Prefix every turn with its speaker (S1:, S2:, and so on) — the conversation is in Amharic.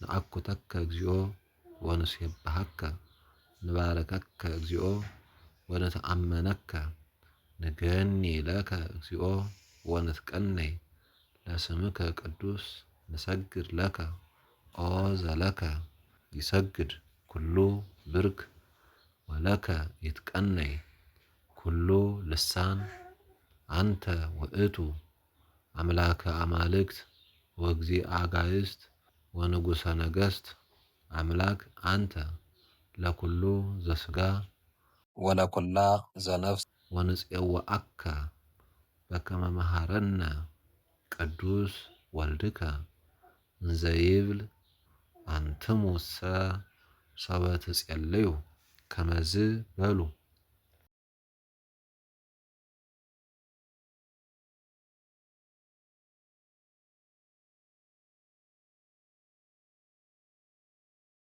S1: ነአኩተከ እግዚኦ ወንሴብሐከ ንባረከከ እግዚኦ ወንተአመነከ ንገኒ ለከ እግዚኦ ወንትቀነይ ለስምከ ቅዱስ ንሰግድ ለከ ኦ ዘለከ ይሰግድ ኩሉ ብርክ ወለከ ይትቀነይ ኩሉ ልሳን አንተ ውእቱ አምላከ አማልክት ወእግዚአ አጋእዝት ወንጉሠ ነገሥት አምላክ አንተ ለኩሉ ዘሥጋ
S2: ወለኩላ ዘነፍስ
S1: ወንፄውዐከ በከመ መሃረነ ቅዱስ ወልድከ እንዘ ይብል አንትሙሰ ሶበ ትጼልዩ ከመዝ በሉ።